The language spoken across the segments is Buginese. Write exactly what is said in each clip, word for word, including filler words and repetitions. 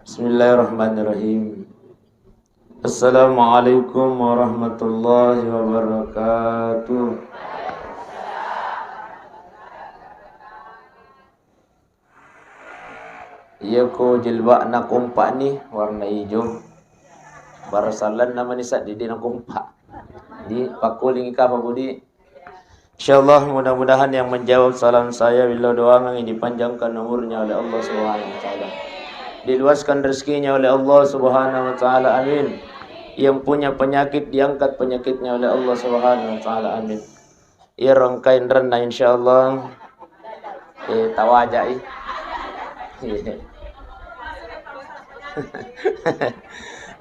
Bismillahirrahmanirrahim. Assalamualaikum warahmatullahi wabarakatuh. Iya ko jilbabna kompak ni warna ijo. Barasallanna mani saddi de' na kompak. Di pakkulingi kapa budi. Insyaallah, mudah-mudahan yang menjawab salam saya beliau doangan dipanjangkan umurnya oleh Allah Subhanahu wa taala. Diluaskan rezekinya oleh Allah Subhanahu wa taala. Amin. Yang punya penyakit diangkat penyakitnya oleh Allah Subhanahu wa taala. Amin. Iyaro engka enrenna insyaallah. Eh, tawajai.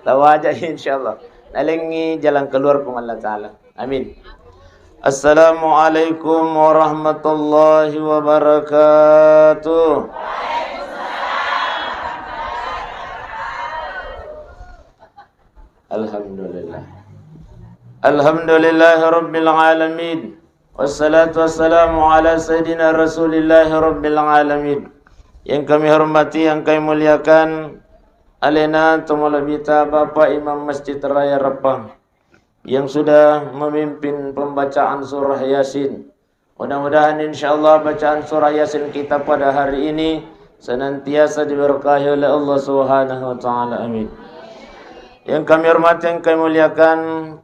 Tawajai insyaallah. Nalengngi jalan keluar Puang Allah Ta'ala. Amin. Assalamualaikum warahmatullahi wabarakatuh. Alhamdulillah. Alhamdulillahirabbil alamin. Wassalatu wassalamu ala sayyidina Rasulillahi rabbil alamin. Yang kami hormati, yang kami muliakan, alena tomalebbita Bapak Imam Masjid Raya Rappang yang sudah memimpin pembacaan surah Yasin. Mudah-mudahan insyaallah bacaan surah Yasin kita pada hari ini senantiasa diberkahi oleh Allah Subhanahu wa taala. Amin. Yang kami hormati, yang kami muliakan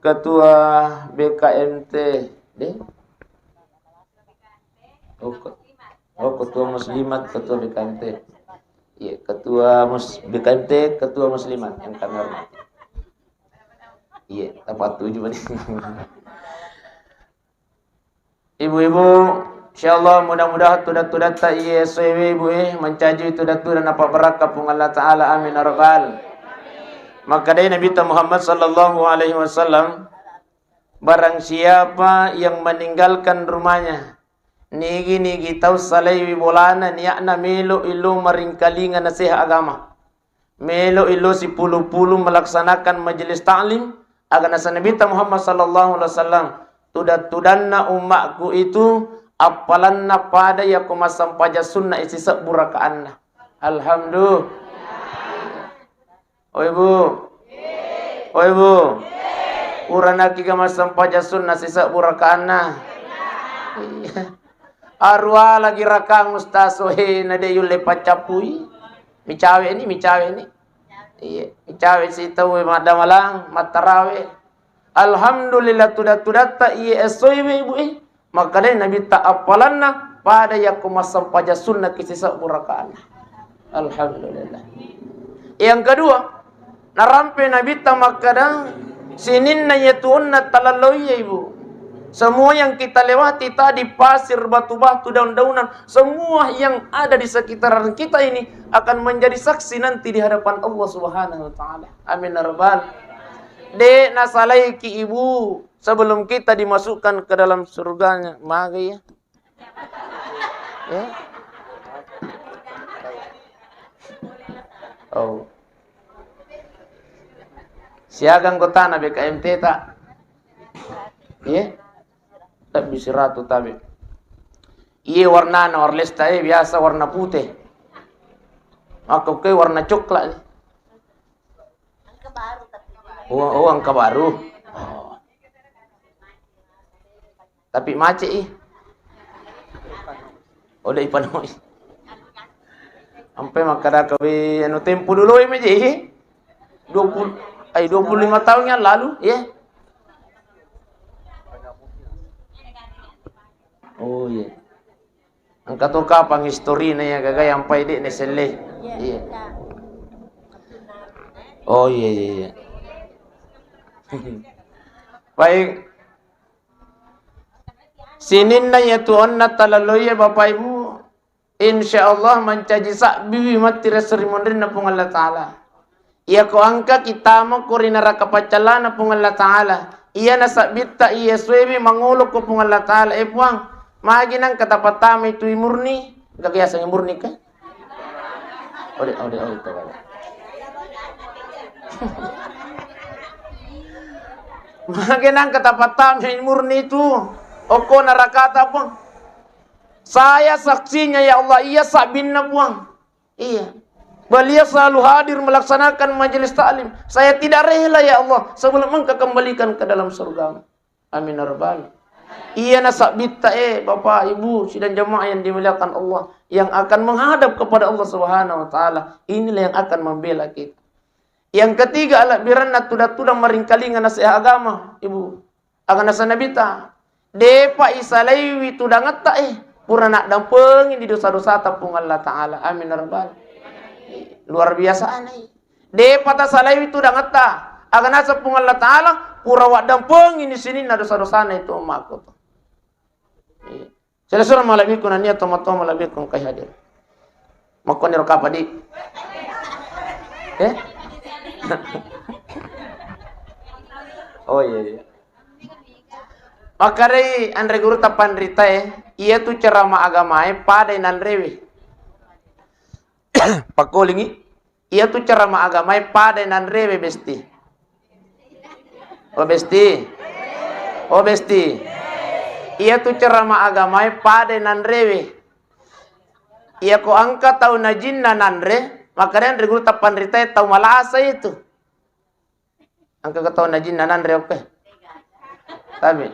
Ketua B K M T, deh? Oh, ke-, oh, Ketua Muslimat, Ketua B K M T. Iya, Ketua Mus-, B K M T, Ketua Muslimat yang kami hormati. Iya, tepat tujuh berarti. Ibu-ibu, insyaallah mudah-mudahan tudang-tudatta iye esso ewe, Ibu, eh, mancaji tudang-tudang napabbarakka Puang Allah Ta'ala. Amin ya rabbal. Makkedai Nabitta Muhammad sallallahu alaihi wasallam, barang siapa yang meninggalkan rumahnya, nigi-nigi tau salaiwi bolana, niatna melo ilo maringkalinga naseha agama. Melo ilo sipulu-pulu melaksanakan majelis taklim, aga naseng Nabitta Muhammad sallallahu alaihi wasallam, tudang-tudanna ummakku itu appalanna pada yako massempajang sunna i sisebbu rakaanna. Alhamdulillah. Oi Bu. Oi Bu. Uranaki ga massempajang sunna sisebbu rakaanna. Iya. Arua lagi rakang ustaz, ohe, na de yulle paccappui. Micawe ni, micawe ni. Iya, micawe si tau maddamalang, mattarawe. Alhamdulillah, tudang-tudatta iye essoiwe, Ibu, eh. Makkedai Nabitta appalanna pada yakko massempajang sunnaki sisebbu rakaanna. Alhamdulillah. Yang kedua, narampe Nabitta makkeda, sininna yetu onna talalloiye, Ibu. Semua yang kita lewati tadi, pasir, batu-batu, daun-daunan, semua yang ada di sekitaran kita ini akan menjadi saksi nanti di hadapan Allah Subhanahu wa Ta'ala. Amin ya rabbal. De' nasalaiki Ibu sebelum kita dimasukkan ke dalam surganya. Maga ya? Ya? Oh. Siaga anggotana B K M T ta? Iya? Lebbi siratu tabe. Iya warnana, warlesta, eh, biasa warna pute. Makko ke warna coklat ni. Oh, oh, engka baru. Oh. Tapi macet i. Oh, de' ipanoi. Ampe makkada kawe anu tempo dulu i meje i. Dua puluh, ai, dua puluh lima tahun yang lalu, ya. Oh, iya. Engka to kapang historina ya, gaga yang pai de' ne selle. Iya. Oh, iya, iya, iya. Baik. Sininna yetu onna talalloiye, Bapak Ibu, insya Allah mancaji sabbiwi matti ri esso ri munrinna Puang Allah Ta'ala. Iyako engkaki tama ko ri neraka paccallana Puang Allah Ta'ala, iyana sabbitta iye essoewi mangolo ko Puang Allah Ta'ala, eh Puang, magi nangka tapattamai tui murni, engka biasa murni ke? Ode, ode, ode, ode. Magi nangka tapattamai murni tu, okko nerakata, Puang. Saya saksinya, ya Allah, iya sabbinna, Puang. Iya. Beliau selalu hadir melaksanakan majelis taklim. Saya tidak rela, ya Allah, sebelum Engkau kembalikan ke dalam surgamu. Amin ya rabbal. Iya nasabbitta, eh, Bapak, Ibu, sidang jamaah yang dimuliakan Allah, yang akan menghadap kepada Allah Subhanahu wa Ta'ala. Inilah yang akan membela kita. Yang ketiga, alabbiranna tudang-tudang maringkalinga nasihat agama, Ibu. Aga naseng Nabitta, depa isalaiwi tudangetta, eh, pura naddampengi di dosa-dosata Puang Allah Ta'ala. Amin ya rabbal. Luar biasa anai. Depa tasalaiwi tudangetta. Aga naseng Puang Allah Ta'ala, pura waddampengi ni sininna dosa-dosana itu ummakku tu. Iya. Sila surah malabikku nania toma-toma malabikku engkai hadir. Makkoniro kapadi. Eh? Oh iya, iya. Makkarai anre guru tapanritae, iya tu ceramah agamae padai nanrewe. Pakkolingi, iya tu ceramah agamae padai nanrewe, Besti. Oh, Besti. Oh, Besti. Iya tu ceramah agamae padai nanrewe. Iya ko engka tau najinna nanre, makanya anre guru tapanritae tau malasa itu. Engka tau najinna nanre, oke. Tapi.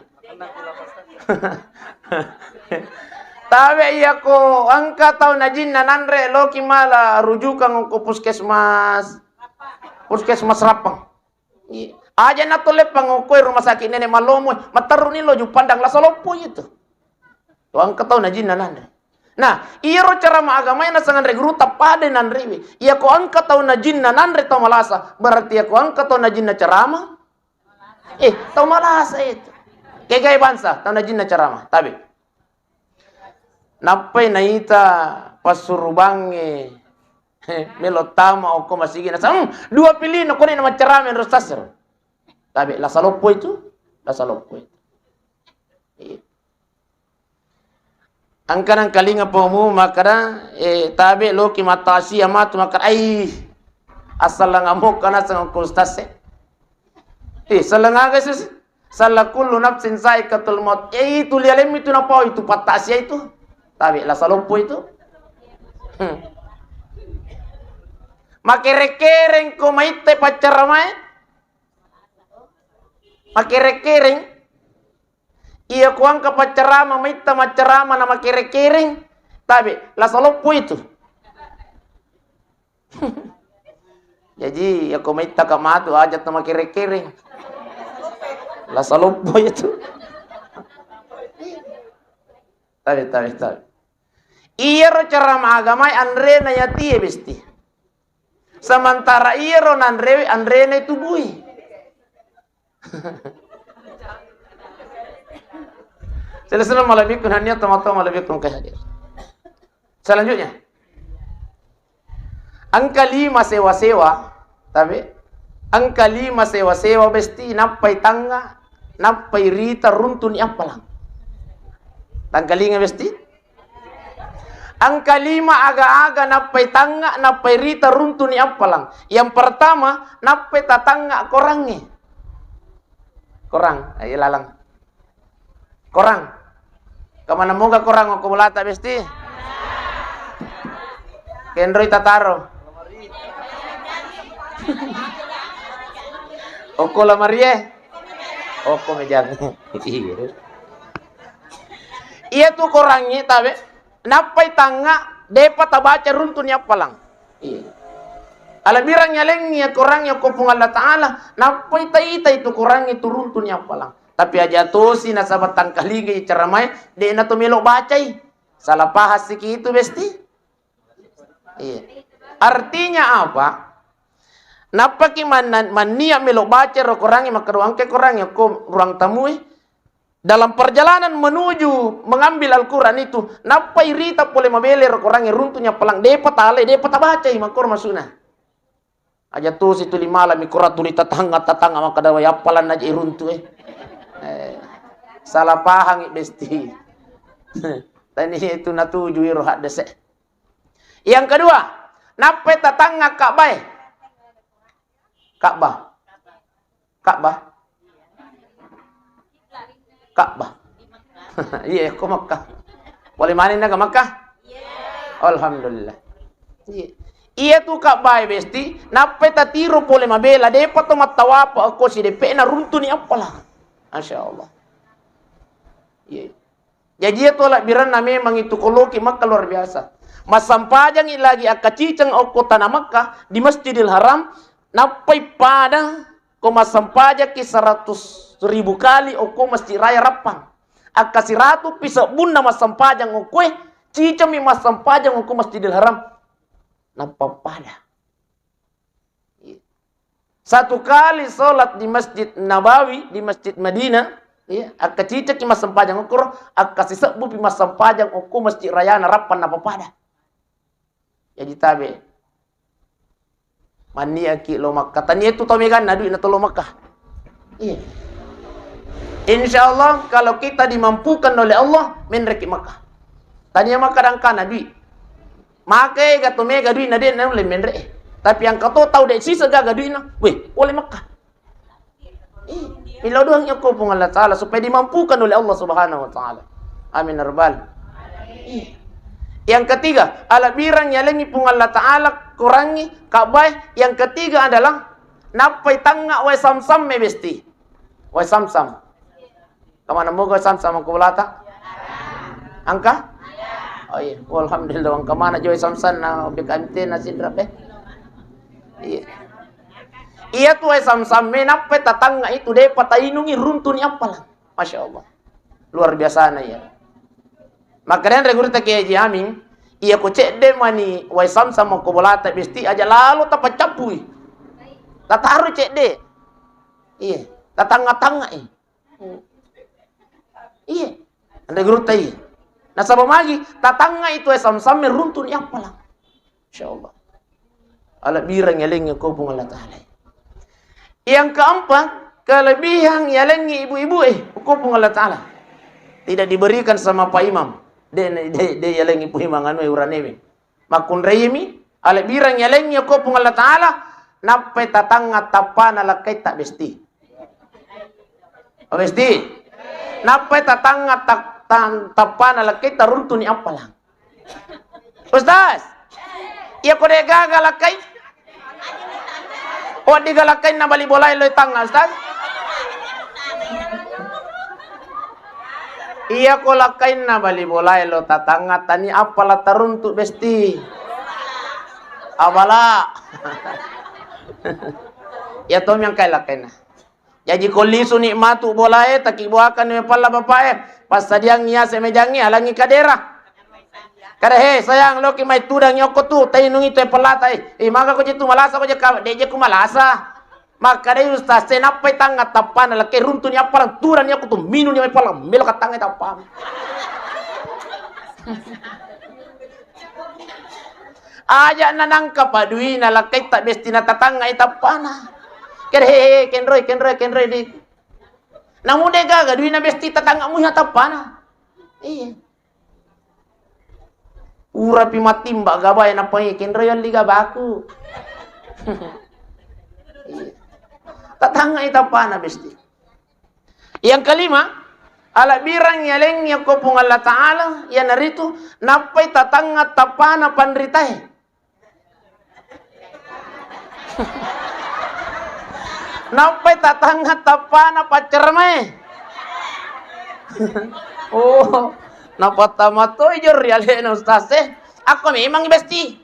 Tapi iya ko engka tau najinna nanre, loki mala rujukan ko puskesmas. Puskesmas Rappang. Iya. Aja na to leppang okkoe rumah sakit nenek malomo, matterru ni lo Jupandang, la saloppo itu. To engka tau najinna nanre. Nah, iyaro ceramah agamae naseng anre guru tappada nanrewe. Iya ko engka tau najinna nanre tau malasa, berarti iya ko engka tau najinna ceramah, eh, tau malasa itu. Kegai bangsa tau najinna ceramah, tabe. Nappai naita passurubangnge, eh, melo tama okko masigi, naseng, hmm, dua pilih na kone na maccarame ro sasero. Tabe, la saloppo itu, la saloppo itu. Iya. Engka nengkalinga pomomu makkada, eh, tabe loki mattasia matu makkada, ai, assallang amokka naseng okko ustaz e. Eh, sallang aga sus? Salla kullu nafsin za'iqatul maut. Eh, itu lialemmi tu napau itu pattasia itu. Tabe la saloppo itu. Hmm. Makere-kereng ko maitte paccaramae. Makere-kereng. Iya ko engka paccarama, maitta maccarama na makere-kereng. Tabe la saloppo itu. Jaji, iya ko maittaka matu, aja to makere-kereng. La saloppo itu. Tabe, tabe, tabe. Iyaro ceramah agamae anrena yatie, Besti. Sementara iyaro nanrewe anrena tubui. Selesai malabikku nania toma-toma malabikku engka hadir. Selanjutnya. Engka lima sewa-sewa, tabe? Engka lima sewa-sewa Besti, nappai tangnga, nappai rita, runtuni appalang. Tangkalinga Besti? Engka lima aga-aga nappai tangnga, nappai rita, runtuni appalang. Yang pertama, nappai tatangnga korangnge. Korang, ayo lalang. Korang. Kemana moga korang okko bolata Besti? Kenroi tataro. Okko lamarie. Okko mejang. Iya. Iya tu korangnge tabe. Nappai tangnga, depa tabaca runtuni appalang. Iya. Alabirang yalengngi ya korangnge okko Puang Allah Ta'ala, nappai taita itu korangnge tu runtuni appalang. Tapi aja tosi nasaba tangkalinga i caramae, de na to melo bacai. Salah paham siki itu Besti. Iya. Artinya apa? Nappaki manna-, mannia melo baca ro korangnge makkeda engka korangnge okko ruang tamue. Dalam perjalanan menuju mengambil Al-Quran itu, nappai rita pole mabele ro korangnge runtuni appalang, depa tale, depa tabacai, makkoro masuna. Aja tu situli malam mi korang tuli tatangga, tatangga makkeda wai appalang aja iruntu, eh. Eh, salah paham i Besti. Tani itu natuju iro haddese. Yang kedua, nappai tatangnga Ka'bah. Ka'bah. Ka'bah. Ka'bah. Iya, ko Makkah. Pole manenna ke Makkah? Alhamdulillah. Iya. Iya tu kabbae besti, nappai tatiro pole mabela, depa to mattawapa okko sidepe'na runtuni appala. Masya Allah. Iya. Jaji iya tu alabbiranna memang itu koloki Makkah luar biasa. Massampajangi lagi akkaciceng okko tanah Makkah di Masjidil Haram, nappai pada ko massampajakki seratus ribu kali okko Masjid Raya Rappang. Akkasiratu pi sebbunna massampajang okkoe, cicemmi massampajang okko Masjidil Haram. Nappa pada. Satu kali sholat di Masjid Nabawi, di Masjid Madinah, iya, akkacicekki massampajang okkoro, akkasisebbupi massampajang okko Masjid Rayana Rappang nappa pada. Jaji tabe. Manniaki lo Makkah. Tania tu tau meganna duitna to lo Makkah. Iya. Insya Allah, kalau kita dimampukan oleh Allah, menreki Makkah. Tania Makkah dangkana duit. Maka ega to mega duitna de' naulle menre. Tapi engka to tau de' sisa gaga duitna. Weh, pole Makkah. Ih, milo doang okko Puang Allah Ta'ala supaya dimampukan oleh Allah Subhanahu wa Ta'ala. Amin ya rabbal. Ih. Yang ketiga, alabbirang yalengi Puang Allah Ta'ala, kurangi kabbae. Yang ketiga adalah nappai tangnga wae Samsam me besti. Wae Samsam. Kamana moga Samsam ko bolata? Engka? Oh iya, alhamdulillah, engka mana joi Samsam na B K M T na Sidrap, eh. Iya. Iya tu wae Samsam me nappai tatangnga itu depa tainungi runtuni appala. Masya Allah. Luar biasa na iya. Makanya regurita Kiai Haji Amin, iya ko cedde mani wae Samsam ko bolata besti aja lalo tapaccappui. Tataro cedde. Iya, tatangnga-tangngai. Iya. Anre gurutta iya. Nasaba magi, tatangnga itu wae Samsam me runtuni appala. Insya Allah. Alabbirang yalengi ko Puang Allah Ta'ala. Yang keempat, kelebihan yalengi ibu-ibu eh, ko Puang Allah Ta'ala. Tidak diberikan sama Pak Imam. De, de, de yalengi Pak Imam anu uranewe. Makkunraimi, alebbirang yalengngi okko Puang Allah Ta'ala, nappai tatangnga tappana lakkaitta besti. Oh, besti. Nappai tatangnga ta-, ta-, tappana lakkaitta runtuni appalang. Ustaz, iya ko de' gaga lakkai? Wedding ga lakkainna bali bolae lo tangnga, Ustaz? Iya ko lakkainna bali bolae lo tatangnga tania appala taruntu besti. Abala. Iya tommi engkai lakkainna. Jaji ko lisuni matu bolae, takibbuakanni pella bapae, passadiangngi yase mejangngi, alangngi kadera. Kada, "He, sayang, loki mai tudangngi okko tu, tainungi tu e pellata e." "Ih, maga ko je tu malasa ko je ka?" "De' je ku malasa." Makkadai ustaz e, nappai tangnga tappana, lakke runtuni appalang, tudanni okko tu, minuni mai pella, melo ka tangnga tappana. Aja' na nangka paduina lakkaitta besti na tatangngai tappana. Kede, "He, he, kenroi, kenroi, kenroi di." Namu de' gaga duina besti tatangnga muha tappana. Iya. Urapi matimba gabae nappa, "He, kenroi alli gabaku." Iya. Tatangngai tappana besti. Yang kelima, alabbirang yalengngi okko Puang Allah Ta'ala, iyanaritu nappai tatangnga tappana panritae. Nappai tatangnga tappana paccaramae. Oh, napattama toi jo ri alena ustaz e. Akko memang besti.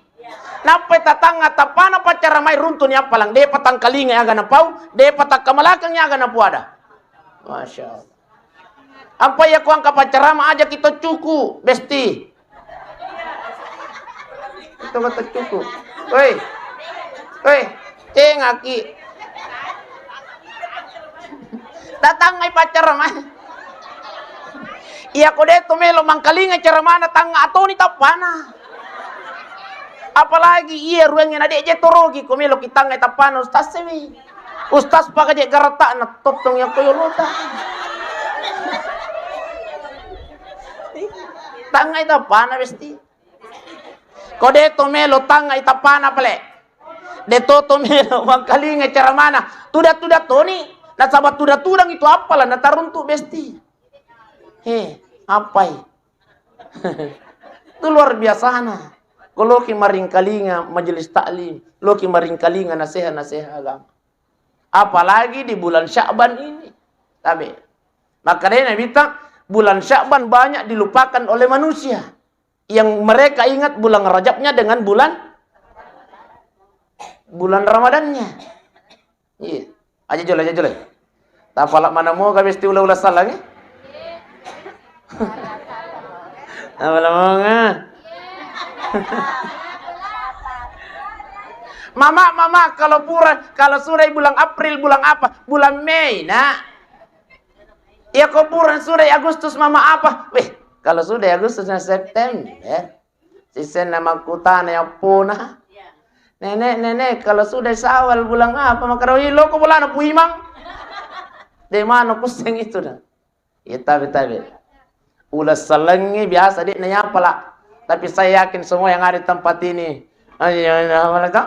Nappai tatangnga tappana paccaramae runtuni appalang, de'pa tangkalinga aga napau, de'pa takkamalakengngi aga napuada. Masya Allah. Ampa iya ko engka paccarama aja' ki toccuku, besti. Itu ka toccuku. Woi. Woi, cengaki. Tatangngai paccarama. Iya ko de' to melo mangkalinga caramana, tangnga atoni tappana. Apalagi iya ruangnge na de' je torogi ko melo ki tangngai tappana ustaz sewi. Ustaz paka je garatta na tottong yakko yolota. Tangngai tappana besti. Ko de' to melo tangngai tappana pale. De' to to melo mangkalinga caramana. Tuda-tuda toni. Nasaba tuda-tudang itu appala na taruntu besti. He, appai? Itu luar biasana. Ko loki maringkalinga majelis taklim, loki maringkalinga nasehat-nasehat agama. Apalagi di bulan Sya'ban ini. Tabe. Makkedai Nabitta, bulan Sya'ban banyak dilupakan oleh manusia. Yang mereka ingat bulan Rajabnya dengan bulan bulan Ramadannya. Iya. Aja jolo, aja jolo. Tapala mana mau gabe sti ula-ula salang, eh? Tapala mau nga. Mama, mama, kalau bulan, kalau sudah bulan April, bulan apa? Bulan Mei, nak. Ya, ko bulan sudah Agustus, mama apa? Weh, kalau sudah Agustus, nah, September. Sisenna makkutana eppona. Nenek, nenek, kalau sudah Syawal bulan apa? Makkeda, "Ih, loko bolana Puimang." De mano kusseng itu dah. Ya, tabe, tabe. Ula salengngi biasa de nayapala. Tapi saya yakin semua yang ada di tempat ini. Ayo, ayo, ayo, ayo.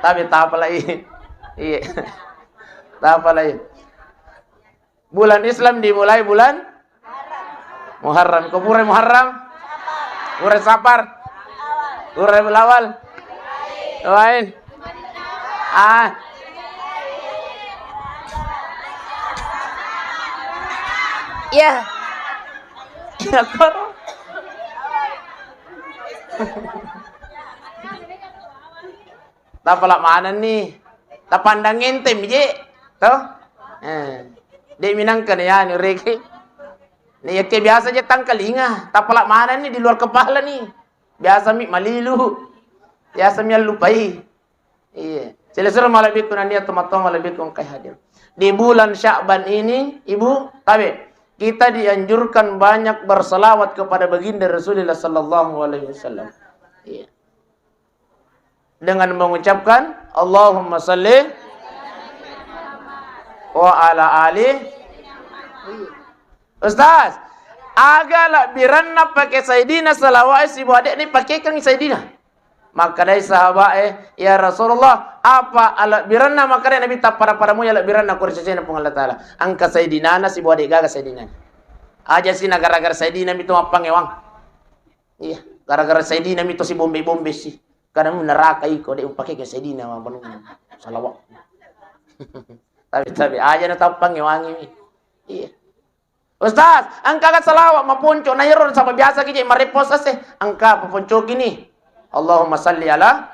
Tapi tapalai. Iya. Tapalai. Bulan Islam dimulai bulan Muharram. Ko pura Muharram? Pura Safar? Pura Rabiul Awal? Lain? Ah. Iya. Iya, koro. Tapala manenni. Tapandang enteng mi je. Toh? Eh. De minangka na yani reke. Ni yakke biasa je tangkalinga, tapala manenni di luar kepala ni. Biasa mi malilu. Biasa mi allupai. Iya. Silessureng malebbiku nennia tomatoa malebbiku engkai hadir. Di bulan Sya'ban ini, Ibu, tabe, kita dianjurkan banyak berselawat kepada baginda Rasulullah sallallahu alaihi wasallam. Iya. Dengan mengucapkan, "Allahumma salli wa ala ali." Ustaz, aga labbiranna pake Sayyidina salawat sibawa de'ni pakekeng Sayyidina? Makkedai sahabat e, "Ya Rasulullah, apa alebbiranna?" Makkedai Nabi, "Tappada-pada moja alebbiranna ko ri sesena Puang Allah Ta'ala. Engka Sayyidinana sibawa de'gaga Sayyidina. Aja si na gara-gara Sayyidina mi to mappangewang." Iya, gara-gara Sayyidina mi to si bombe-bombe si. Kadang neraka iko, de' upakeke Sayyidina ma banu salawat. Tapi, tapi aja na tappang ngewangi mi. Iya. Ustaz, engka ga salawat maponco na ero sama biasa kije marepos ase. Engka paponcoki ni. Allahumma salli ala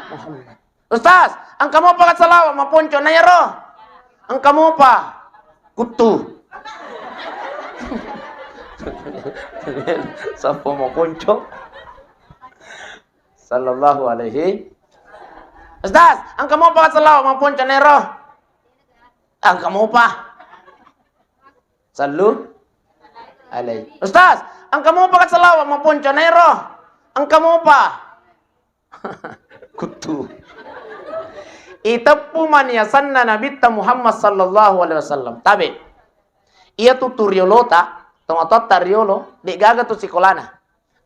Muhammad. Ustaz, engka mopa ga salawat maponco na ero? Engka mopa? Kuttu. Sapa maponco? Sallallahu alaihi. Ustaz, engka mopa ga salawat maponco na ero? Engka mopa? Sallu alaihi. Ustaz, engka mopa ga salawat maponco na ero? Engka mopa? Kuttu. Iteppu mani asenna Nabitta Muhammad sallallahu alaihi wasallam. Tabe. Iya tu, tu riolota, tomatoatta riolo, de'gaga tu sikolana.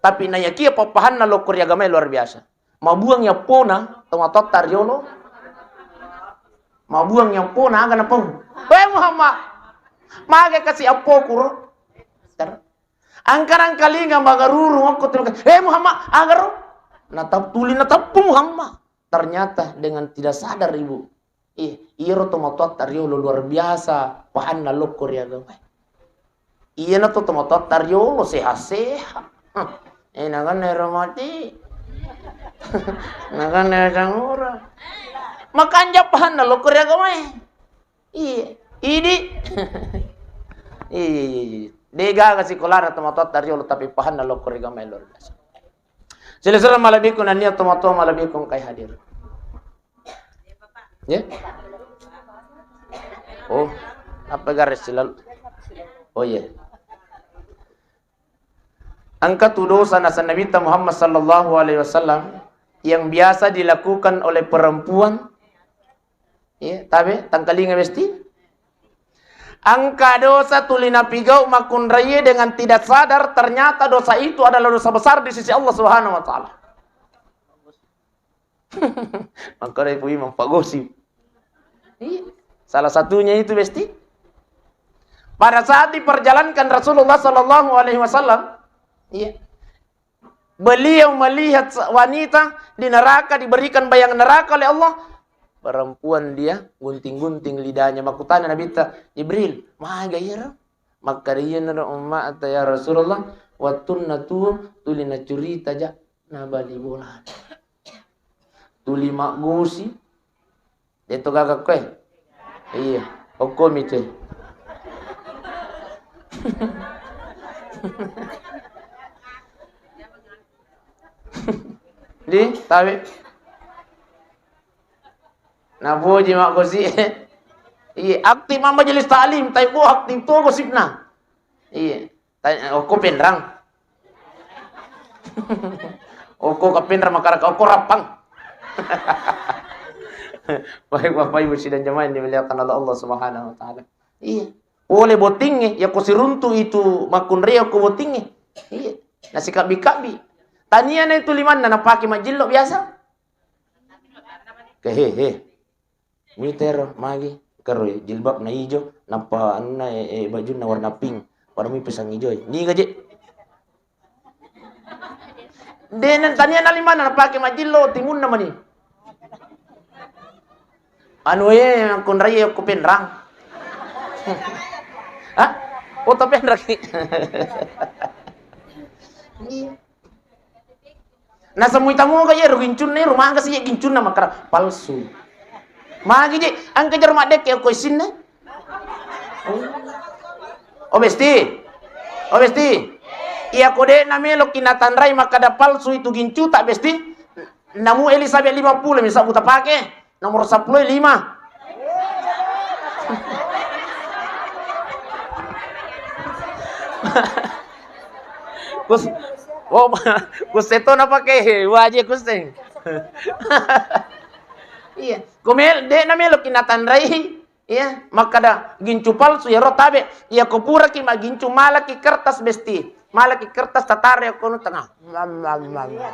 Tapi nayakia pappahanna lokko ri agamae luar biasa. Mabuang yappona tomatoatta riolo. Mabuang yappona aga napau. "Weh Muhammad, mage kasi appoku ro?" Ter- Angkanangkalinga magaruru okko tu, "Eh Muhammad, agaro?" Natap-, tuli natappu Muhammad. Ternyata dengan tidak sadar, Ibu. Iya, iyaro tomatoatta riolo luar biasa pahanna lokko ri agamae. Iyana to tomatoatta riolo sehat-sehat. Hah, eh, naganna ero mati. Naganna ero sangura. Makanja pahanna lokko ri agamae. Iya, idi. Iya, iya, iya. De'gaga sikolana tomatoatta riolo, tapi pahanna lokko ri agamae luar biasa. Silessureng malebbiku nennia tomatoa malebbiku engkai hadir. Ya? Oh, apa garis silalu? Oh iya. Engka tu dosa nasa Nabitta Muhammad sallallahu alaihi wasallam yang biasa dilakukan oleh perempuan. Iya, tabe, tangkalinga besti. Engka dosa tuli napigau makkunraie dengan tidak sadar, ternyata dosa itu adalah dosa besar di sisi Allah Subhanahu wa Ta'ala. Maka dari Puimang pagosip. Iya. Salah satunya itu besti. Pada saat diperjalankan Rasulullah sallallahu alaihi wasallam, iya. Beliau melihat se-, wanita di neraka, diberikan bayang neraka oleh Allah. Perempuan dia gunting-gunting lidahnya. Makutana Nabitta, "Jibril, maga iyaro?" Makkeda, "Iyanaro umma'ta, ya Rasulullah, wettunna tuo tuli nacurita ja, nabali bola. Tuli maggosi." De'to gaga koe? Iya. Okkomi coy. Di, tabe. Napoji maggosi. Iya, aktif ma majelis taklim, tapi bo aktif to gosipna. Iya. Tanya, okko Penrang. Okko ka Penrang, makaraka okko Rappang. Baik, Bapak Ibu sidang jamaah yang dimuliakan oleh Allah Subhanahu wa Ta'ala. Iya. Pole bottingnge, ya ko siruntu itu makkunrai ko bottingnge. Iya. Nasi kabbi-kabbi. Tania na itu limanna napake majillo biasa. Kehehe. Mitero magi, kero jilbab na ijo, nappa anunna, eh, eh, bajunna warna pink. Pada mi pisang ijo. Niga je? Dena tania na limanna napake majillo, timunna mani. Anu, eh, kunrai ko Penrang. Hah? Kota Penrang. Iya. Nasemui tamu ga iyaro gincunna iyaro, maga si gincunna makkeda palsu. Magi je, engka jaro maddekke ko isinna. Oh, Besti. Oh, Besti. Iya ko de na melo ki natanrai makkeda palsu itu gincuta, Besti. Namu Elizabeth lima puluh misal ku tapake. Nomor sepuluh lima. Kus, oh, kus seto na pake, waje kus teng. Iya, komel, de na melo ki natanrai. Iya, makkeda gincu palsu, iyaro tabe. Iya, ko puraki maggincu, malaki kertas, Besti. Malaki kertas tatare okko nu tengah. Mam, mam, mam, mam.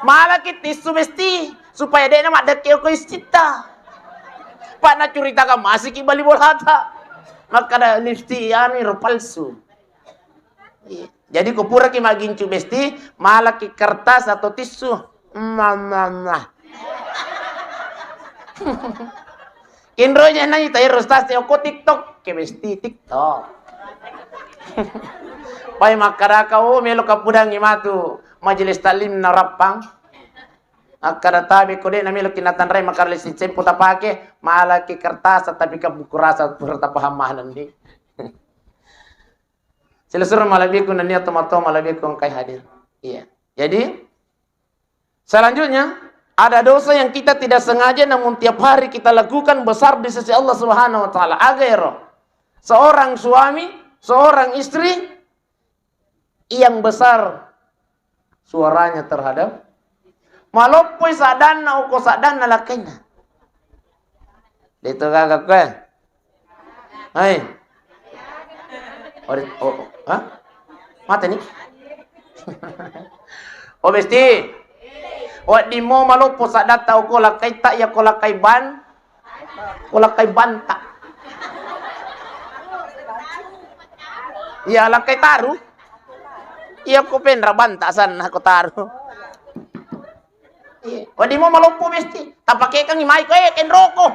Malaki tisu, Besti, supaya de na maddekke okko issitta. Pa na curitakan masiki bali bolata. Makkeda lipstick anu iro palsu. Iya. Jadi ko puraki maggincu, Besti, malaki kertas atau tisu. Mam, mam, mam. Kenro je nai tairo stasi okko TikTok, ke Besti TikTok. Pai makkedaka, oh, melo kapudangi matu majelis taklim na Rappang. Akkada tabe ko de na melo ki natanrai makkeda lipstick sempo tapake, malaki kertas tapi ka buku rasa pura tapaham manenni. Silessureng malebbiku nennia tomatoa malebbiku engkai hadir. Iya. Jadi, selanjutnya, ada dosa yang kita tidak sengaja namun tiap hari kita lakukan besar di sisi Allah Subhanahu wa Ta'ala. Aga ero? Seorang suami, seorang istri yang besar suaranya terhadap maloppoi saddanna, okko saddanna lakkainna. De'to gaga koe. Hai. Ori-, oh, oh, ha? Mate ni? Oh, Besti. Wedding mo maloppo saddatta okko lakkaitta, iya ko lakkai ban. Ko lakkai banta. Iya, lakkai taru. Iya, ko penra banta sanna ko taru. Iya. Wedding mo maloppo Besti. Tapakekangngi mai ko, eh, kenroko.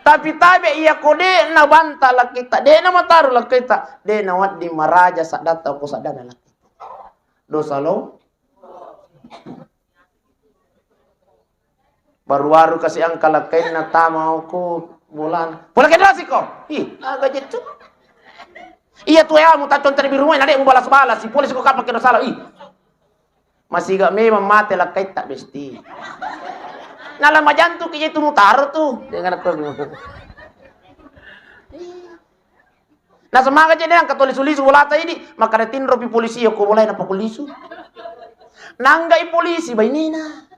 Tapi tabe iya ko de na banta lakkaitta, de na mataru lakkaitta, de na wedding maraja saddatta ko saddana lakkaitta. Dosa lo. Baru-baru kasi engka lakkainna tama okko bolana. Pole kedasi ko. Ih, aga jettu. Iya tu ya mu tacon tadi rumah na de mu balas-balas, si polisi ko kapang kedo salah. Ih. Masiga memang mate lakkaitta Besti. Nala majantu ki itu mutaro tu. Dengan aku. Nasemaga je de engka to lisu-lisu bolata idi, makkada tinropi polisi okko bolai napakulisu. Nanggai polisi bainena.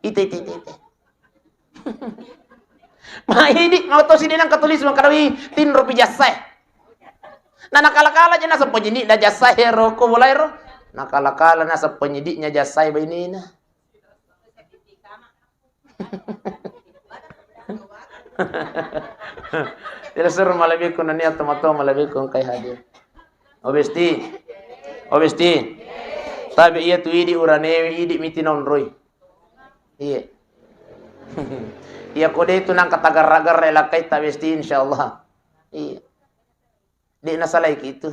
Ite, ite, ite, ite. Ma idi, mau to sidi nangka tulis makkada wi, tinropi jassae. Na nakala-kala je naseng penyidikna jassae ro okko bolai ro. Nakala-kala naseng penyidiknya jassae bainena. Tidak seru malebbiku nennia tomatoa malebbiku engkai hadir. Oh, besti. Oh, besti. Tapi iya tu idi uranewe, idi miti nonroi. Iya. Iya, kode itu nang katagarra-garra lakkaita, besti, insyaallah. Iya. Dek nasalai ki itu.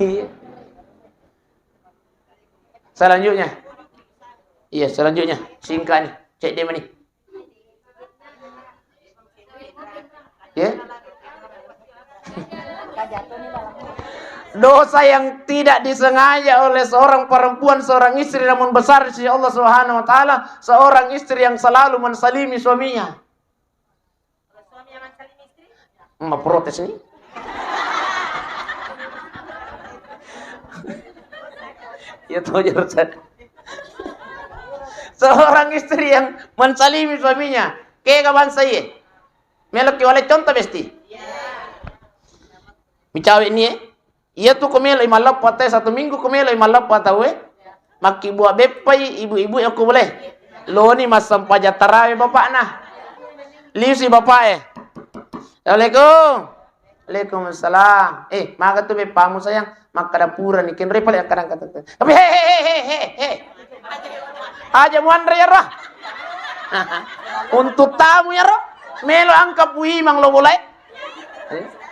Iya. Selanjutnya. Iya, selanjutnya. Singkat nih. Cek dia mani. Ya. Dosa yang tidak disengaja oleh seorang perempuan, seorang istri, namun besar di sisi Allah Subhanahu wa Ta'ala, seorang istri yang selalu menzalimi suaminya. Memprotes nih. Ya, tahu aja, Ustaz. Seorang istri yang menzalimi suaminya. Kega bangsa iye. Meloki wale contoh, besti. Micawe ni, eh. Iya tu ko melo i malleppo tau e, satu minggu ko melo i malleppo tau e. Makkibbua beppai ibu-ibu e ko boleh. Loni massempajang tarawe bapakna. Liusi bapak e. Assalamualaikum. Waalaikumsalam. Eh, maga tu beppamu sayang? Makkada purani, kenre pale akkadang kata. Tapi he, he, he, he, he, he. Aja muanre yaro. Untuk tamu yaro. Melo angka puimang lo bolai. Eh?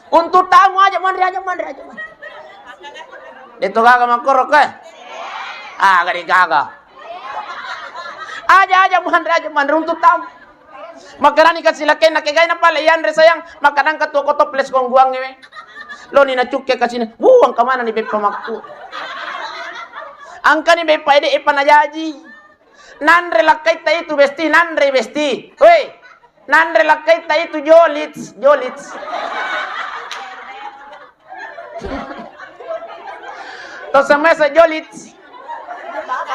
Untuk tamu aja manre, aja manre, aja manre. Itu gaga makkoro ke? Ah, gak gaga. Aja, aja manre, aja manre untuk tamu. Makarani kasi lakena ke gaina pale yanre sayang, makanang ka tuo ko toples kongguang ngewe. Lo ni na cukke kasini. Wuh, angka mana ni beppa makku. Angka ni beppa ede epa na jaji. Nanre lakkaitta itu besti, nanre besti. Woi, nanre lakkaitta itu jolits, jolits. To semese jolits.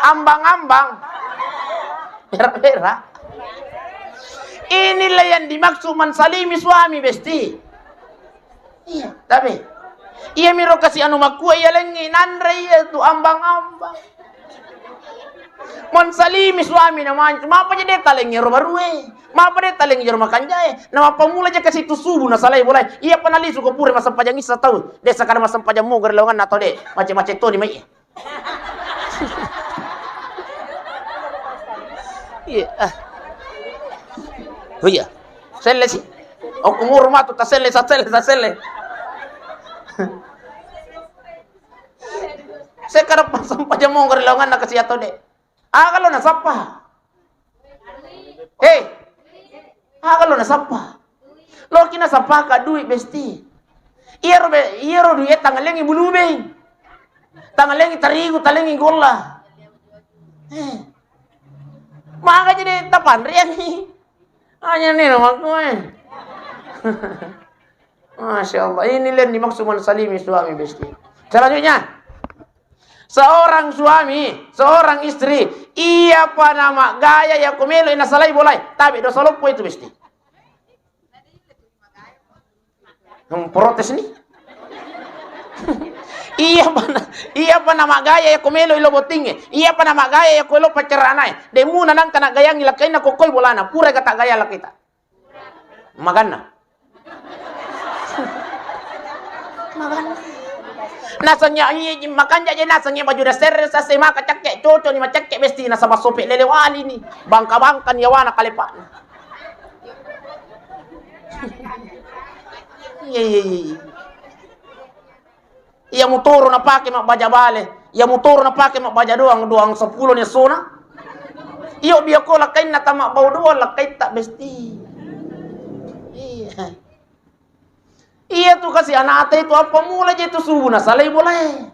Ambang-ambang. Berak-berak. Inilah yang dimaksud menzalimi suami, besti. Iya, tapi iya miro kasi anu makkua iya lengngi nanre iya tu ambang-ambang. Mansalimi suami na mancu, mapa je de talengngi ro barue, mapa de talengngi jero makanjae, na mappamula je kasi tu subu na salai bolai. Iya pa nalisu ko pura massempajang issa tau, de sakada massempajang moga ri lawanganna tau de, mace-mace toni mai. Iya, ah. Oh iya. Selle si. Okko muru matu taselle, taselle, taselle. Sekada passampajang mongo ri laonganna kasi atau de. Aga lo nasappa. Hei. Aga lo nasappa. Loki nasappa ka dui besti. Iyaro be, iyaro dui e tangalengi bulubeng. Tangalengi tarigu, talengi golla. Eh. Maka jadi tapanriangi. Hanya ni nama aku eh. Masya Allah, ini yang dimaksud mansalimi suami besti. Selanjutnya, seorang suami, seorang istri, iya pa nama gaya ya kumelo ina salai bolai, tapi dosa loppo itu besti. Hmm, protes ni. Iya pa na, iya pa nama gaya ya kumelo ilo bottinge, iya pa nama gaya ya kuelo pacaranae. Demuna nangka na gayangi lakaina kokoi bolana, pura kata gaya lakaita. Maganna. Maganna. Naseng ya, iya, makanja je naseng ya baju dasar sase maka cakke, cocok ni macakke besti nasaba sope lele wali ni. Bangka-bangka ni yawana kalepa. Iya, iya, iya, iya. Iya motoro napake mabbaja bale, iya motoro napake mabbaja doang, doang seppulo ni essona. Iyo biako lakainna tamabbau doang lakaitta besti. Iya. Iya tu kasi anata itu apa mula je tu subuh nasalai bolae.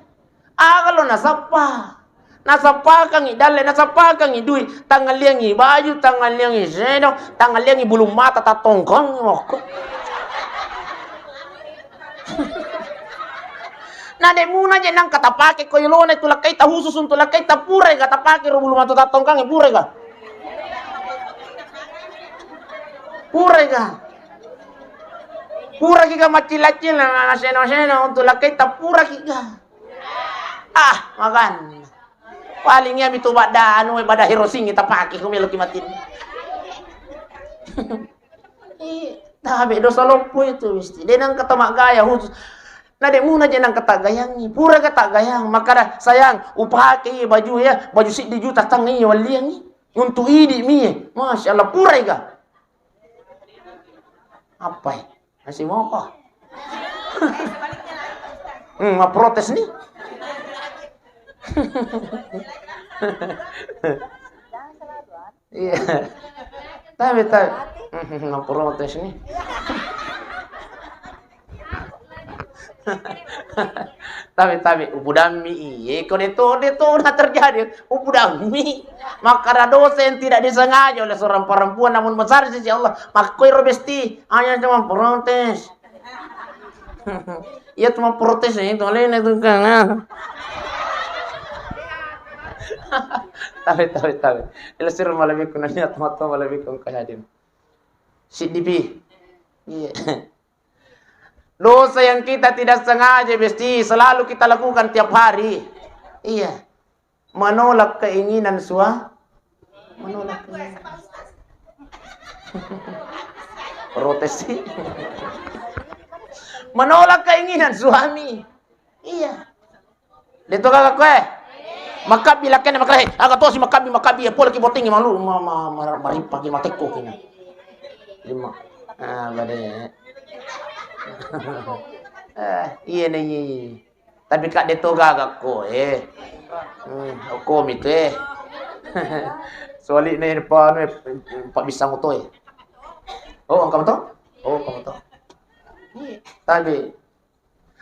Aga lo nasappa. Nasappakangngi dalle, nasappakangngi dui, tangaliangngi baju, tangaliangngi sedong, tangaliangngi bulu mata tattongkang. Na de muna je nangka tapake ko yolona itu lakkaita khusus untuk lakkaita pura ga tapake ro bulu mata tattongkang pura ga. Pura ga. Pura ki ga macil-acil na seno-seno untuk lakkaita pura ki ga. Ah, makan. Paling iya mitu badda anu badda herosingngi tapake ko meloki matin. Iya. Tabe dosa loppo itu, Besti. De nengka tau maggaya khusus. Na de muna je nengka taggayangi. Pura ga taggayang. Makkada, "Sayang, upake iya baju ya, baju siddi juta tang iya walliangi. Untuk idi mi ya." Masya Allah, pura ga. Apa ya? Masih mau kok? Hmm, mau protes nih. Iya. Tapi, tapi, protes nih. Tapi, tapi, upudammi, iya, kok de to, de to na terjadi, upudammi. Maka ada dosa yang tidak disengaja oleh seorang perempuan, namun besar sisi Allah. Makkoiro Besti, hanya cuma protes. Iya, cuma protes itu, lain itu kan. Tapi, tapi, tapi. Ila sirru malebbiku nania tomatoa malebbiku engka hadir. Siddi pi. Iya. Dosa yang kita tidak sengaja, Besti, selalu kita lakukan tiap hari. Iya. Menolak keinginan sua-, menolak keinginan. Protes sih. Menolak keinginan suami. Iya. De to gaga koe. Makabbi lakkena makale, aga tosi makabbi, makabbi, ya pole ki botting malu, ma-, ma-, ma-, marippaki matekko kina. Lima. Ah, bade. Eh, iya ne, iya, iya. Tapi kak de to gaga koe. Hmm, okko mi tu, eh. Soali ne pa anu, eh, pa bisa moto, eh. Oh, engka moto? Oh, engka moto. Tapi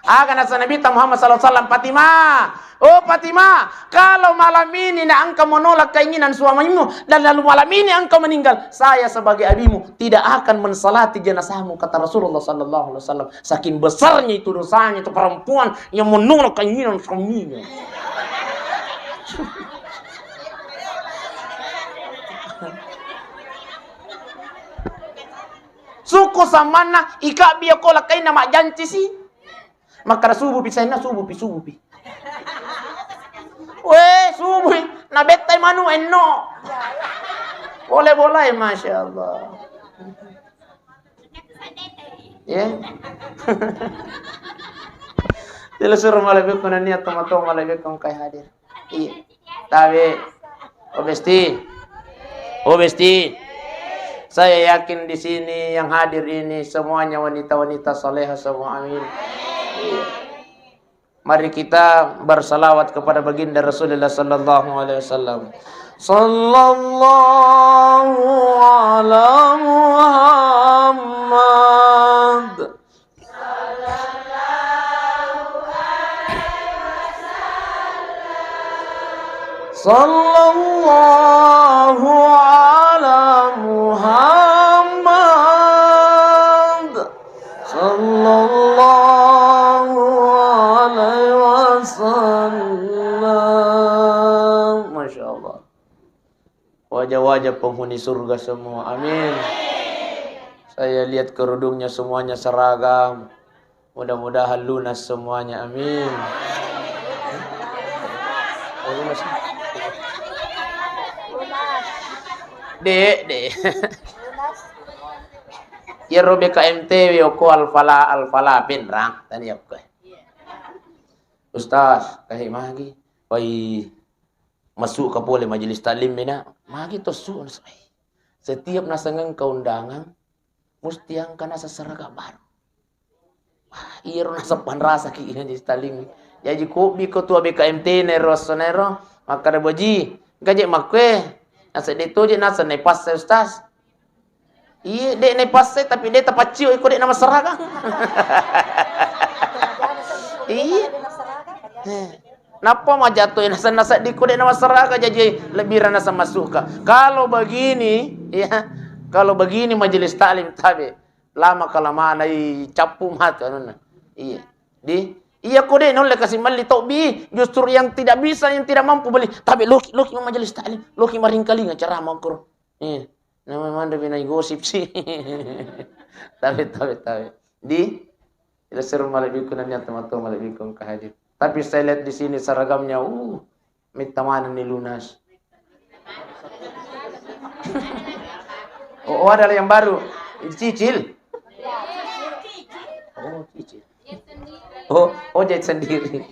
Aga nasa Nabi ta Muhammad sallallahu alaihi wasallam, "Fatimah, oh Fatimah, kalau malam ini na engkau menolak keinginan suamimu dan lalu malam ini engkau meninggal, saya sebagai abimu tidak akan mensalati jenazahmu," kata Rasulullah sallallahu alaihi wasallam. Saking besarnya itu dosanya itu perempuan yang menolak keinginan suaminya. Sukku samanna, ikabbi ko lakkainna majjanci si. Makkada subuh pi sainna, subuh pi, subuh pi. Weh, subuh pi. Nabettai manu enno. Boleh, boleh, Masya Allah. Ya. Jelas suruh malai bekku nania tomatoa malai bekku engkai hadir. Iya. Tabe. Oh Besti. Oh Besti. Saya yakin di sini yang hadir ini semuanya wanita-wanita saleha semua. Amin. Iya. Mari kita bersalawat kepada baginda Rasulullah sallallahu alaihi wasallam. Sallallahu ala Muhammad. Sallallahu ala Muhammad. Sallallahu alaihi wasallam. Masya Allah. Wajah-wajah penghuni surga semua. Amin. Saya lihat kerudungnya semuanya seragam. Mudah-mudahan lunas semuanya. Amin. Oh, lunas. Dek, dek. Iyaro B K M T W okko Al-Falah, Al-Falah Pinrang. Tani okko. Ustaz, kahe magi. Wai. Masuk ka pole majelis taklim mena, magi to su, setiap naseng engka undangan, musti engka naseng seragam baru. Wah, iyaro naseng panrasaki majelis taklim. Jaji kobi ko tua B K M T nero, sonero, makkada boji, engka je makkue, naseng de to je naseng naipasai ustaz. Iya, dek naipasai tapi de tapaccio iko dek namasseragam. Iya. Eh. Nappa majatto naseng nasedding ko dek namasseragam, jaji lebih rana sama suka. Kalau begini, ya, kalau begini majelis taklim tabe, lama kelamaan ai cappu matu anunna. Iya. Di iya ko dek nulle kasi melli tobbi, justru yang tidak bisa, yang tidak mampu beli. Tapi loki, loki majelis taklim, loki maringkalinga ceramah kuro. Iya. Nama manre binai gosip sih. Tabe, tabe, tabe. Di, ila seru malebbiku nania tomatoa malebbiku engka hadir. Tapi saya lihat di sini seragamnya, uh, metta maneng ni lunas. Oh, oh, ada yang baru. Dicicil. Icil. Oh, oh, jahit sendiri.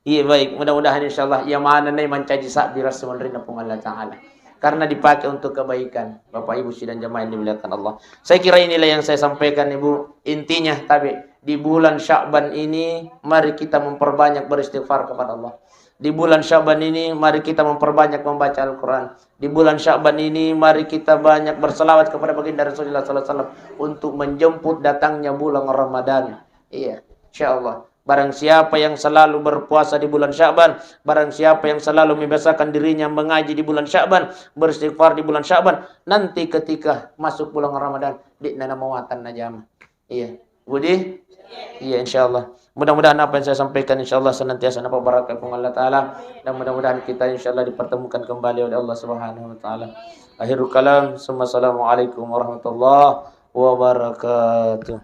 Iya, baik. Mudah-mudahan, insyaallah, iya manenna mancaji sabbi rasa menerima Puang Allah Ta'ala. Karena dipakai untuk kebaikan. Bapak, Ibu, sidang jamaah yang dimuliakan Allah. Saya kira inilah yang saya sampaikan, Ibu. Intinya, tapi di bulan Sya'ban ini, mari kita memperbanyak beristighfar kepada Allah. Di bulan Sya'ban ini, mari kita memperbanyak membaca Al-Quran. Di bulan Sya'ban ini, mari kita banyak berselawat kepada baginda Rasulullah sallallahu alaihi wasallam untuk menjemput datangnya bulan Ramadan. Iya, insyaallah. Barang siapa yang selalu berpuasa di bulan Sya'ban, barang siapa yang selalu membiasakan dirinya mengaji di bulan Sya'ban, beristighfar di bulan Sya'ban, nanti ketika masuk bulan Ramadan, de'na namawatang najama. Iya. Budi? Iya, insyaallah. Mudah-mudahan apa yang saya sampaikan, insyaallah, senantiasa napabarakka Puang Allah Ta'ala. Dan mudah-mudahan kita, insyaallah, dipertemukan kembali oleh Allah Subhanahu wa Ta'ala. Akhirul kalam, summa assalamualaikum warahmatullahi wabarakatuh.